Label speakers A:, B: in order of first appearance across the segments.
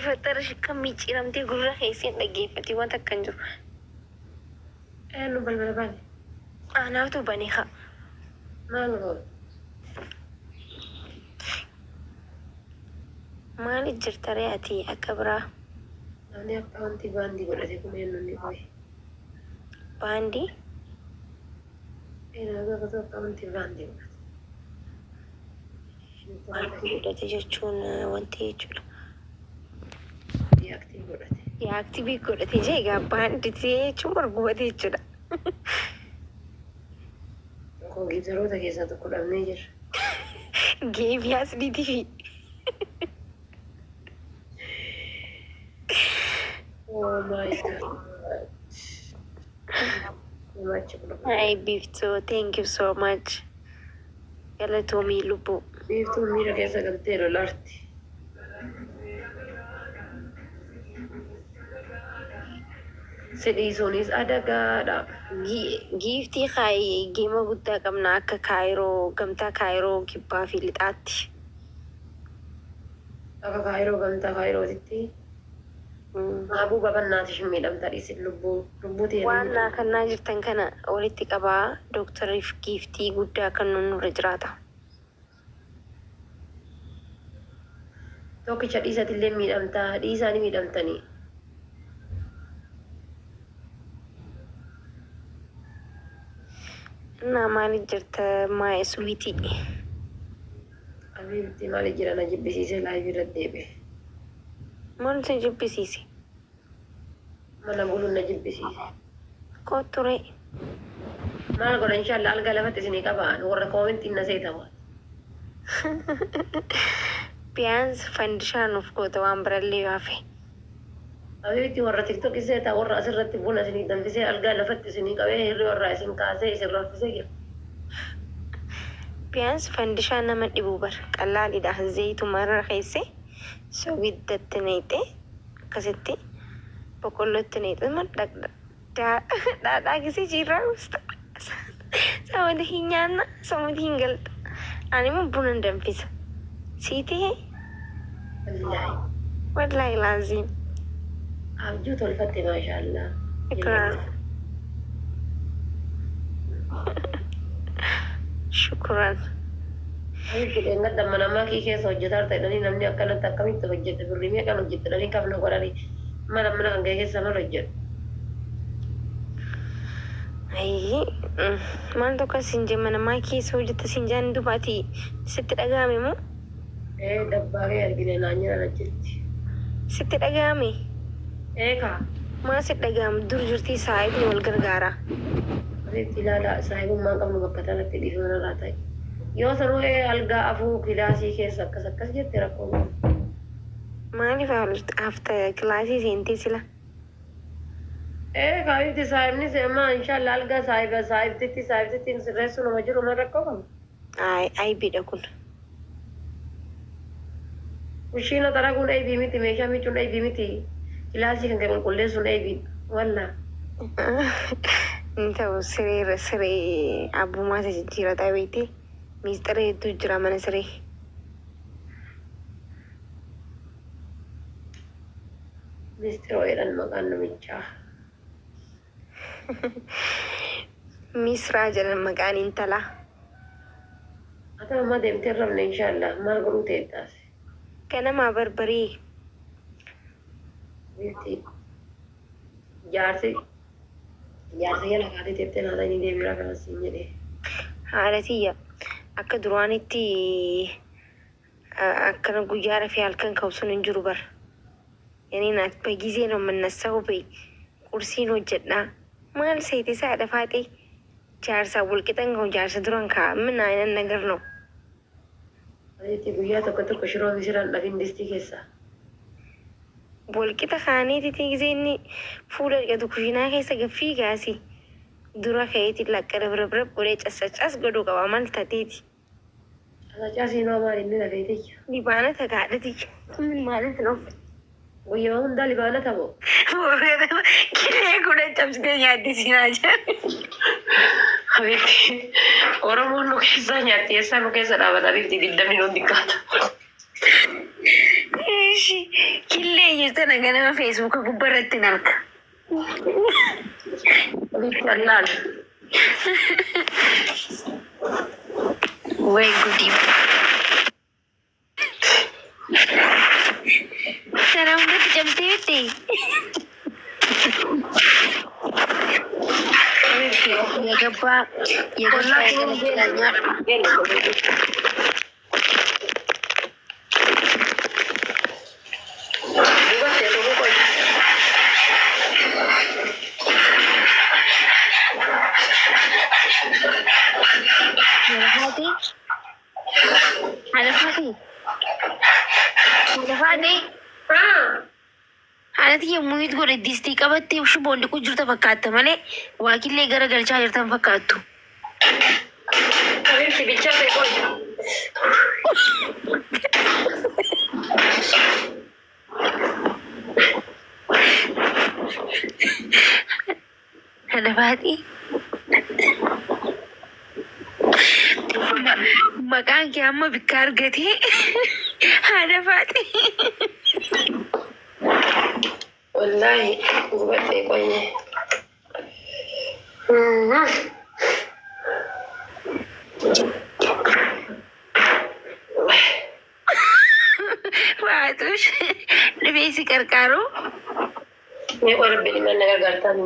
A: Bafaxara kan micciiramtee gurra keesseen dhaggeeffate wanta akkan jiru.
B: Eenyu balbala bane?
A: Anaatu bane haa.
B: Maal goone?
A: Maaliif jirta ree ati akka biraa?
B: Namni akkaawuntii baandii godhate kun eenyu inni qoye?
A: Baandii?
B: Eenyu gaafatu akkaawuntii baandii godhate?
A: Baandii godhate jechuun wanti jechuudha.
B: Deactive godhate.
A: Deactive godhate jee egaa baandii jechuun bargubate jechuudha.
B: Koo gifteroota keessaa tokko dhabnee jirra.
A: Geemii asliitii fi
B: Oh my God. Namachi kun.
A: Hi Biiftuu, thank you so much. Galatoomii lubbuu.
B: Biiftuun miira keessa galtee lolaarti. Si dhiisuunis adagaadha.
A: Giiftii kaayee geema guddaa qabna akka Kaayiroo, gamtaa Kaayiroo kibbaa fi lixaatti.
B: Akka Kaayiroo gamtaa Kaayirootitti. Maabuuba bannaatish miidhamta dhiisin lubbuu lubbuu tiyya
A: Waan naa kannaa jirtan kana walitti qabaa dooktoriif giiftii guddaa kennuun nurra jiraata.
B: Tokkicha dhiisatillee miidhamtaa dhiisaa ni miidhamtanii.
A: Innaa maaliif jirta my sweetie?
B: Habiibti maali jira na jibbisiisee live irratti deebi'e.
A: Maal si jibbisiise?
B: Mana buluun na jibbisiise.
A: Kottu ree.
B: Maal godha inshallah algaa lafatti isinii qaba warra koomentiin na seetamu.
A: Biyaans fandishaa nuuf goota waan birallee yoo hafe.
B: Habiibti warra tiktok seeta warra asirratti buna isinii danfisee algaa lafatti isinii qabee hirriba irraa isin kaasee isin raffisee jira.
A: Biyaans fandishaa nama dhibu bar qalaalidha zayituma irra keessee sogiddatti naqxee akkasitti boqqollootti naqxee dhaadhaa gisee jiirraa guusta. Samati hin nyaanna samati hin galta. Ani immoo buna hin danfisa. Sii ta'e
B: Wallaahi.
A: Wallaahi laaziim.
B: Abjuu tolfatte maashaallah.
A: Shukran. Shukran.
B: Habiibti dheengadda mana makii keessa hojjetaa jirta jedhanii namni akkanatti akkamitti hojjette birrii meeqaan hojjette jedhanii kafna godhanii mana mana kan kee keessa maal hojjedhu.
A: Ayii maal tokko siin jee mana maa keessa hojjette siin jaan duuba ati sitti dhaga'ame moo?
B: Ee dabbaa kee argine naan jedhan achitti.
A: Sitti dhaga'ame?
B: Ee kaa.
A: Maa sitti dhaga'ame dur jirtii saahibni wal gargaara.
B: Habiibti ilaala saahibummaan qabnu bakka tanatti dhiifama narraa ta'i. Yoo sanuu ee algaa afuu kilaasii keessa akkas akkas jette rakkoo qabu.
A: Maaliif hafta kilaasii seentee sila?
B: Ee kaa habiibti saahibni amma inshallah algaa saahiba saahibtitti saahibtittiin sirreessuu nama jiru maal rakkoo qaba.
A: Ay aybiidha kun.
B: Kushiina xaraguun aybii miti meeshaa miicuun aybii miti kilaasii kan kee qulqulleessuun aybiidha. Wallah.
A: Inni ta'u sireerra siree abbummaa isa jijjiirataa beekte miistira hedduu jira mana siree.
B: Mistiroo jedhan maqaan namichaa.
A: Misraa jedhan maqaan intalaa.
B: Ati ammaa deemtee hin rafne inshallah maal godhuu teettaas.
A: Ganamaa barbarii.
B: Bifti jaarsi jaarsa jala kaatee teettee naata inni deemee rafa siin jedhee.
A: Haadha tiyya akka duraanitti akkana guyyaa rafee halkan ka'u sun hin jiru bar. Yani naat በጊዜ ነው የምነሳው በይ ቁርሲን hojjedha maal seete isaa haadha faaxee jaarsa walqixan ka'u jaarsa duran ka'a ምን አይነት ነገር ነው?
B: Ati guyyaa tokko tokko shiroo misiraan dhabin distii keessaa.
A: Walqixa kaaniititti gisee inni fuula dhiqatu kushiinaa keessa gaffii gaasi dura ka'eeti lakka rabrab godhee casacas godhuu qaba maal tateeti.
B: Casacaasiin hoo maal inni lafee tiyya.
A: Libaana tagaadha tiyya ምን ማለት ነው?
B: Guyyaa hundaa libaana ta'u.
A: Killee kudhan cabsitee nyaatti siinaa jira.
B: Habiibti Oromoon nu keessaa nyaatti eessaa nu keessa dhaabata habiibti digdamni nuun xiqqaata.
A: Ishi killee Dhiirtana ganama Feesbuuka gubbaa irratti hin arga.
B: Wallaal.
A: Way gudii. Sana hundatti cabsee bitte. የገባ የገባ ያገለግላኛል። Haadha Faatee haadhati yommuu itti godhe distii qabattee shiboon dhiqu jirta fakkaatta malee waaqillee gara galchaa jirtan fakkaattu.
B: Habibti bilchaate qoy.
A: Haadha Faatee maqaan kee amma bikka argatee haadha Faatee.
B: Wallaahi gubadhee qoyne.
A: Faatush dhibee si qarqaaru.
B: Mee qoy rabbi dhimma na gargaartaan.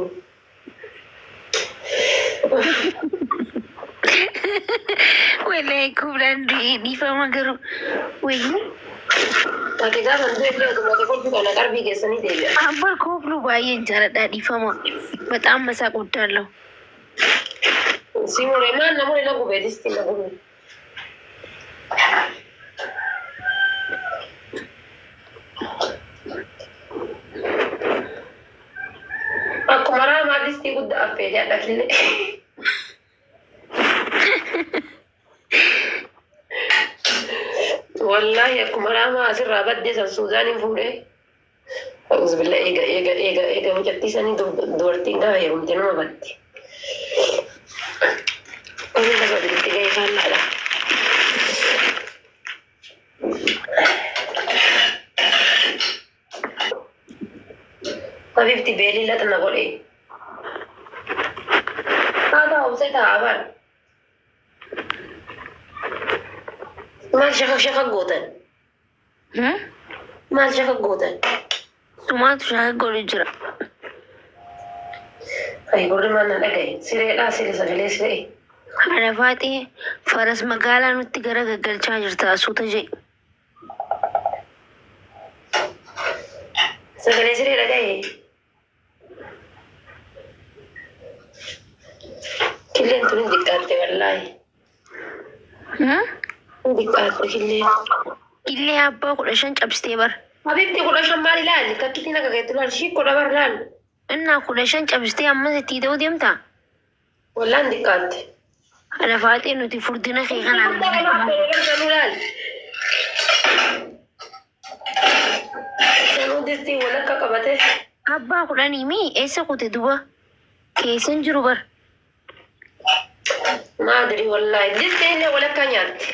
A: Wallahi kublaan du'ee dhiifama garuu wayii.
B: Ati gaafa du'e illee otuma ati kolfi kana qarbii keessanii deebi'a.
A: Abbaa kooflu baay'een jaaladha dhiifama. በጣም መሳቅ ወዳለሁ።
B: Si mure maal na mure na gubee disti na gubee. Akkuma raamaa distii guddaa affeelee adha killee. Wallaahi akkuma raamaa asirraa baddee san Suudaaniin fuudhee. Auzubillah eega eega eega eega mucattii sanii dubartiin gaafa heerumte nama batti. Inni lafa biratti gahee faallaadha. Habibti beelii laxna godhe. Haa ta'u obsee taa'aa bara. Maal shaka shaka gootan? Maal shaka gootan?
A: Sumaatu shaka godhu jira.
B: Ay gurri maal na dhagaye? Sireedhaa siree sagalee siree.
A: Haadha Faatee faras magaalaa nutti gara gaggalchaa jirta suuta jedhe.
B: Sagalee siree dhagaye. Killeen tun hin xiqqaatte wallaahi. Hin xiqqaatte killeen.
A: Killee abbaa 15 cabsitee bara.
B: Habibti 15 maal ilaali? Takkitiin akka keetti ilaali. Shii kudha bar ilaali.
A: Innaa 15 cabsitee ammas itti ta'uu deemtaa?
B: Wallaan xiqqaatte.
A: Haadha Faatee nuti furdina kee kanaan.
B: Sanuu ilaali. Sanuu distii walakka qabate.
A: Abbaa 10 mi eessa kute duba? Keessa hin jiru bara.
B: Maadri wallaahi. Distii illee walakka nyaatte.